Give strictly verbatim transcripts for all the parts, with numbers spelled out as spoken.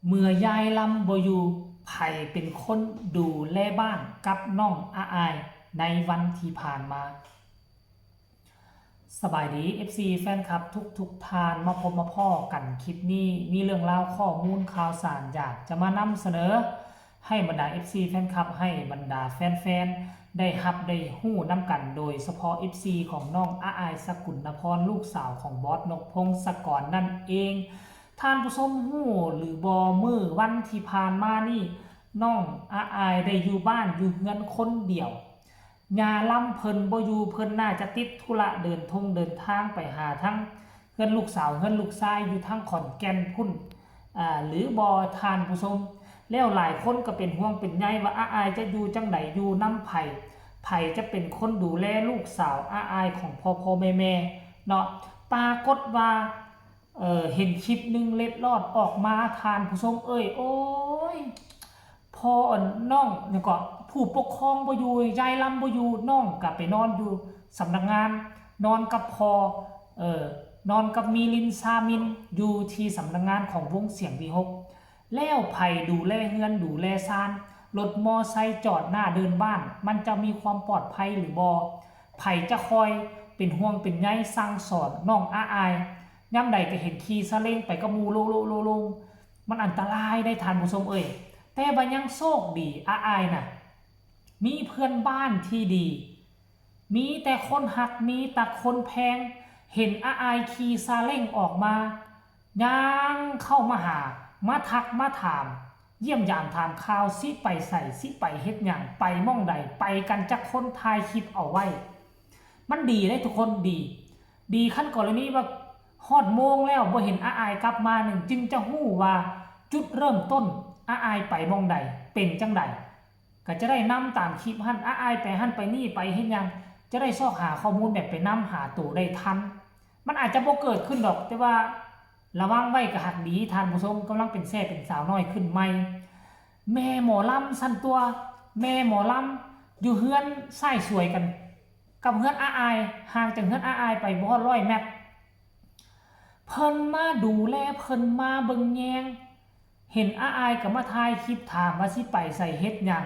เมื่อยายลำบ่อยู่ ไผเป็นคนดูแลบ้านกับน้องอาอายในวันที่ผ่านมา สบายดี เอฟซี แฟนคลับทุกๆท่าน มาพบมาพ้อกันคลิปนี้ มีเรื่องราวข้อมูลข่าวสารอยากจะมานำเสนอ ให้บรรดา เอฟซี แฟนคลับ ให้บรรดาแฟนๆ ได้ฮับได้ฮู้นำกัน โดยเฉพาะ เอฟซี ของน้องอาอาย สกุลนพร ลูกสาวของบอสนกพงศกรนั่นเอง ท่านผู้ชมฮู้หรือบ่ มื้อวันที่ผ่านมานี่ น้องอาอายได้อยู่บ้านอยู่เฮือนคนเดียว ยาลำเพิ่นบ่อยู่ เพิ่นน่าจะติดธุระเดินทงเดินทางไปหาทั้งเฮือนลูกสาวเฮือนลูกชายอยู่ทางขอนแก่นพุ้น อ่า หรือบ่ ท่านผู้ชม แล้วหลายคนก็เป็นห่วงเป็นใยว่าอาอายจะอยู่จั่งใด อยู่นำไผ ไผจะเป็นคนดูแลลูกสาวอาอายของพ่อๆแม่ๆเนาะ ปรากฏว่า เอ่อ เห็นคลิปหนึ่งเล็ดลอดออกมา ท่านผู้ชมเอ้ย โอ้ย พ่อน้องนี่ก็ผู้ปกครองบ่อยู่ ยายลำบ่อยู่ น้องก็ไปนอนอยู่สำนักงาน นอนกับพ่อ เอ่อ นอนกับมิลิน ชามิน อยู่ที่สำนักงานของวงเสียงวีหก แล้วไผดูแลเฮือนดูแลซาน รถมอไซค์จอดหน้าเดินบ้าน มันจะมีความปลอดภัยหรือบ่ ไผจะคอยเป็นห่วงเป็นใยสั่งสอนน้องอาอาย ยามใดก็เห็นขี่ซาเล้งไปกับหมู่โลโลโลโล มันอันตรายได้ ท่านผู้ชมเอ้ย แต่ว่ายังโชคดีอาอายน่ะ มีเพื่อนบ้านที่ดี มีแต่คนฮัก มีแต่คนแพง เห็นอาอายขี่ซาเล้งออกมา ย่างเข้ามาหา มาทักมาถาม เยี่ยมยามถามข่าว สิไปไส สิไปเฮ็ดหยัง ไปหม่องใด ไปกันจักคน ถ่ายคลิปเอาไว้ มันดีเด้ทุกคน ดี ดีคันกรณีว่าฮอดโมงแล้วบ่เห็นอาอายกลับมาหนึ่ง จึงจะฮู้ว่าจุดเริ่มต้นอาอายไปหม่องใด เป็นจั่งใด ก็จะได้นำตามคลิปหั่น อาอายไปหั่นไปนี่ ไปเฮ็ดหยัง จะได้ซอกหาข้อมูลแบบไปนำหาตัวได้ทัน มันอาจจะบ่เกิดขึ้นดอก แต่ว่าระวังไว้ก็ฮักดี ท่านผู้ชม กำลังเป็นแซ่เป็นสาวน้อยขึ้นใหม่ แม่หมอลำซั่นตัว แม่หมอลำอยู่เฮือนซ้ายสวยกัน กับเฮือนอาอาย ห่างจากเฮือนอาอายไปบ่ฮอดร้อยเมตร เพิ่นมาดูแล เพิ่นมาเบิ่งแยง เห็นอาอายก็มาถ่ายคลิปถามว่าสิไปไสเฮ็ดหยัง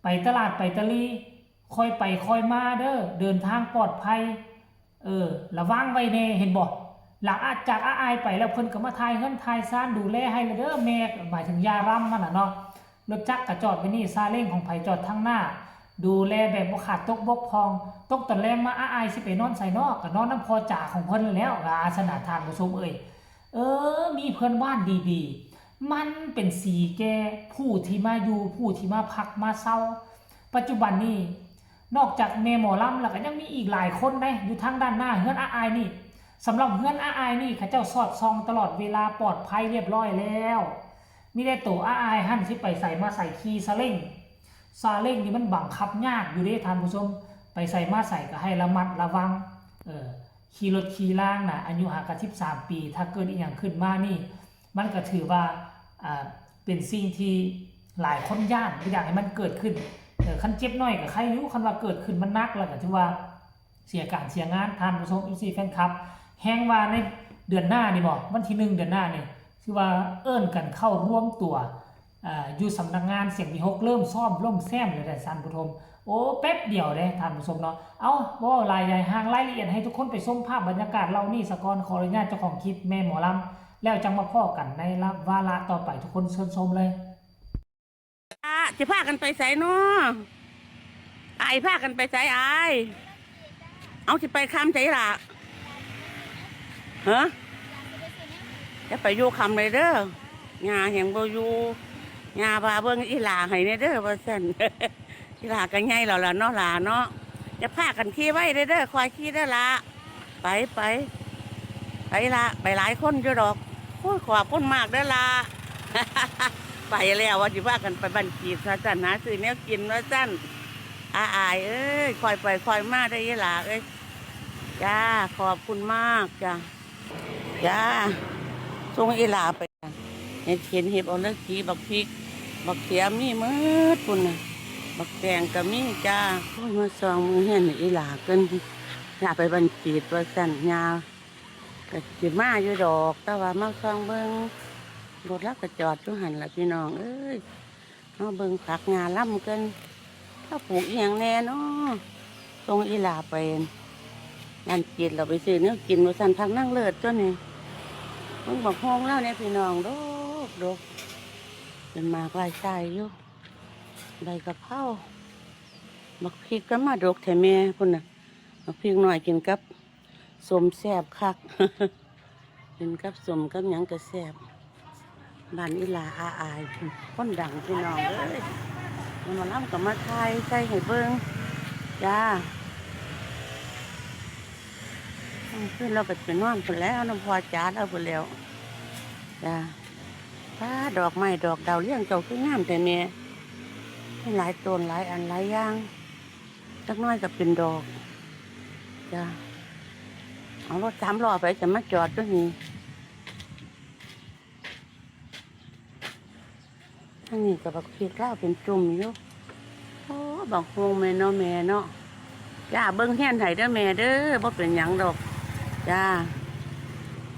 ไปตลาดไปตะลี ค่อยไปค่อยมาเด้อ เดินทางปลอดภัย เออ ระวังไว้แน่ เห็นบ่ หลังจากอาอายไปแล้ว เพิ่นก็มาถ่ายเฮือนถ่ายซานดูแลให้แล้วเด้อ แม่ หมายถึงยายลำหั่นน่ะเนาะ รถจักรก็จอดไว้นี่ ซาเล้งของไผจอดทางหน้า ดูแลแบบบ่ขาดตกบกพร่อง ตกตอนแลงมา อาอายสิไปนอนไสน้อ ก็นอนนำพ่อจ๋าของเพิ่นนั่นแหล้ว ว่าซั่นน่ะ ท่านผู้ชมเอ้ย เออ มีเพื่อนบ้านดีๆ มันเป็นสีแก่ผู้ที่มาอยู่ ผู้ที่มาพักมาเซา ปัจจุบันนี้ นอกจากแม่หมอลำแล้วก็ยังมีอีกหลายคนเด้ อยู่ทางด้านหน้าเฮือนอาอายนี่ สำหรับเฮือนอาอายนี่ เขาเจ้าสอดส่องตลอดเวลา ปลอดภัยเรียบร้อยแล้ว มีแต่โตอาอายหั่นสิไปไสมาไส ขี่ซาเล้ง ซาเล้งนี่มันบังคับยากอยู่เด้ ท่านผู้ชม ไปไสมาไสก็ให้ระมัดระวัง เออ ขี่รถขี่ลางน่ะ อายุห่างกันสิบสามปี ถ้าเกิดอีหยังขึ้นมานี่ มันก็ถือว่า อ่า เป็นสิ่งที่หลายคนย้าน บ่อยากให้มันเกิดขึ้น เออ คันเจ็บน้อยก็ไคอยู่ คันว่าเกิดขึ้นมันหนักแล้วก็ถือว่าเสียการเสียงาน ท่านผู้ชม เอฟซี แฟนคลับ แฮ่งว่าในเดือนหน้านี่บ่ วันที่หนึ่งเดือนหน้านี่ ถือว่าเอิ้นกันเข้ารวมตัว อ่า อยู่สำนักงานเสียงวีหก เริ่มซ้อมเริ่มแซมแล้วเด้อ ท่านผู้ชม โอ้ แป๊บเดียวเด้ ท่านผู้ชมเนาะ เอ้า บ่หลายใหญ่ห่าง รายละเอียดให้ทุกคนไปชมภาพบรรยากาศเหล่านี้ซะก่อน ขออนุญาตเจ้าของคลิปแม่หมอลำ แล้วจั่งมาพ้อกันในวาระต่อไป ทุกคนเชิญชมเลย อ่ะ สิพากันไปไสน้อ อ้ายพากันไปไสอ้าย เอาสิไปค่ำไสล่ะ ฮะ จะไปอยู่ค่ำเลยเด้อย่าแห่งบ่อยู่ ย่าว่าเบิ่งอีหล่าให้แหน่เด้อ ว่าซั่น อีหล่าก็ใหญ่แล้วล่ะเนาะหล่าเนาะ จะพากันขี่ไวเด้อเด้อ ค่อยขี่เด้อล่ะ ไปไป ไปละ ไปหลายคนอยู่ดอก โอ้ย ขอบคุณมากเด้อล่ะ ไปแล้ว ว่าสิพากันไปบ้านจีดว่าซั่น หาซื้อแนวกินว่าซั่น อาอายเอ้ย ค่อยไปค่อยมาเด้ออีหล่าเอ้ย จ้า ขอบคุณมากจ้า จ้า ส่งอีหล่าไป เห็ดเข็น เห็ดออเลิกจี บักพริก บักเขือมีหมดพุ้นน่ะ บักแตงก็มีจ้า โอ้ย มาส่องเมืองเฮือนอีหล่าเพิ่น ย่าไปบ้านจีดว่าซั่น ย่าก็สิมาอยู่ดอก แต่ว่ามาส่องเบิ่ง รถลาวก็จอดอยู่หั่นล่ะพี่น้องเอ้ย เฮาเบิ่งผักหญ้าลำกัน ลาวปลูกอีหยังแหน่น้อ ส่งอีหล่าไปบ้านจิต แล้วไปซื้อแนวกินว่าซั่น ผักนางเลิศตั๊วนี่ เบิ่งบักฮุ่งลาวแหน่พี่น้อง ดกดก เป็นหมากหลายชายอยู่ ใบกะเพรา บักพริกก็มาดกแท้แม่ พุ้นน่ะ บักพริกน้อยกินกับส้มแซ่บคัก กินกับส้มกับหยังก็แซ่บ บ้านอีหล่าอาอาย คนดังพี่น้องเอ้ย หมอลำก็มาถ่ายใส่ให้เบิ่ง จ้า คืนลาวก็ไปนอนพุ้นแล้ว นำพ่อจ๋าลาวพุ้นแล้ว จ้า ป๊าด ดอกไม้ดอกดาวเรืองเจ้าคืองามแท้แม่ มีหลายต้นหลายอันหลายอย่าง จักหน่อยก็เป็นดอก จ้า เอารถสามล้อไปจะมาจอดอยู่นี่ ทางนี้ก็บักพริกลาวเป็นจุ่มอยู่ โอ้ บักฮุ่งแม่เนาะแม่เนาะ จ้า เบิ่งเฮือนให้เด้อแม่เด้อ บ่เป็นหยังดอก จ้า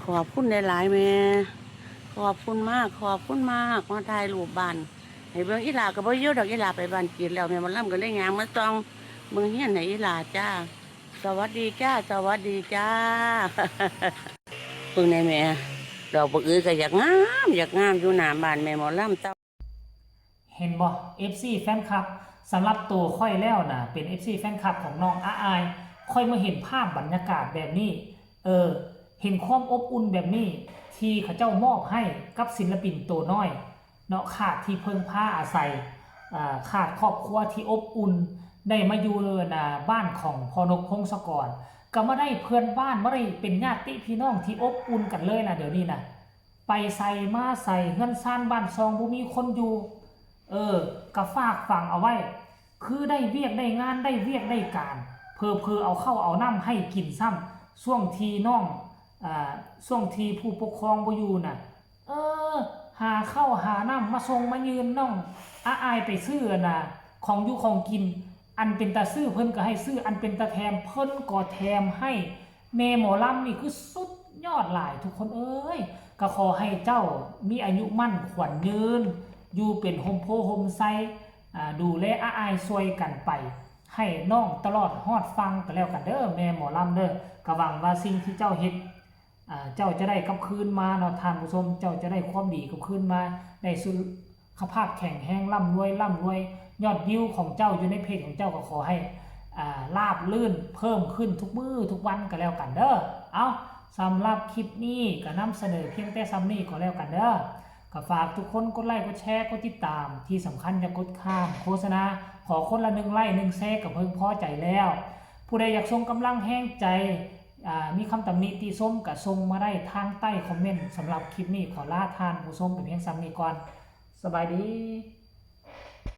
ขอบคุณหลายๆแม่ ขอบคุณมาก ขอบคุณมาก มาถ่ายรูปบ้านให้เบิ่ง อีหล่าก็บ่อยู่ดอก อีหล่าไปบ้านจิต แล้ว แม่หมอลำก็เลยย่างมาส่องเบิ่งเฮือนให้อีหล่าจ้า สวัสดีจ้า สวัสดีจ้า เบิ่งแหน่แม่ ดอกบักอือก็อยากงาม อยากงามอยู่หน้าบ้านแม่หมอลำเต้า เห็นบ่ เอฟซี แฟนคลับ สำหรับตัวข้อยแล้วนะ เป็น เอฟซี แฟนคลับของน้องอาอาย ข้อยมาเห็นภาพบรรยากาศแบบนี้ เออ เห็นความอบอุ่นแบบนี้ ที่เขาเจ้ามอบให้กับศิลปินตัวน้อย เนาะ ขาดที่พึ่งพาอาศัย อ่า ขาดครอบครัวที่อบอุ่น ได้มาอยู่ อ่า บ้านของพ่อนกพงศกร ก็มาได้เพื่อนบ้าน มาได้เป็นญาติพี่น้องที่อบอุ่นกันเลยนะ เดี๋ยวนี้นะ ไปไสมาไส เฮือนซานบ้านซองบ่มีคนอยู่ เออ ก็ฝากฝังเอาไว้ คือได้เวียกได้งาน ได้เวียกได้การ เผลอๆเอาข้าวเอาน้ำให้กินซ้ำ ช่วงที่น้อง อ่า ช่วงที่ผู้ปกครองบ่อยู่น่ะ เออ หาข้าวหาน้ำมาส่งมายื่นน้อง อาอายไปซื้อน่ะ ของอยู่ของกิน อันเป็นตาซื้อเพิ่นก็ให้ซื้อ อันเป็นตาแถมเพิ่นก็แถมให้ แม่หมอลำนี่คือสุดยอดหลายทุกคนเอ้ย ก็ขอให้เจ้ามีอายุมั่นขวัญยืน อยู่เป็นโฮมโพโฮมไซ อ่า ดูแลอาอายช่วยกันไป ให้น้องตลอดฮอดฟังก็แล้วกันเด้อ แม่หมอลำเด้อ ก็หวังว่าสิ่งที่เจ้าเฮ็ด อ่า เจ้าจะได้กลับคืนมาเนาะท่านผู้ชม เจ้าจะได้ความดีกลับคืนมา ได้สุขภาพแข็งแรง ร่ำรวย ร่ำรวย ยอดวิวของเจ้าอยู่ในเพจของเจ้าก็ขอให้ อ่า ราบรื่นเพิ่มขึ้นทุกมื้อทุกวันก็แล้วกันเด้อ เอา สำหรับคลิปนี้ก็นำเสนอเพียงแต่ส่ำนี้ก็แล้วกันเด้อ ก็ฝากทุกคนกดไลค์ กดแชร์ กดติดตาม ที่สำคัญอย่ากดข้ามโฆษณา ขอคนละหนึ่งไลค์ หนึ่งแชร์ก็เพียงพอใจแล้ว ผู้ใดอยากส่งกำลังแฮงใจ อ่า มีคำตำหนิติชมก็ส่งมาได้ทางใต้คอมเมนต์ สำหรับคลิปนี้ขอลาท่านผู้ชมไปเพียงส่ำนี้ก่อน สบายดี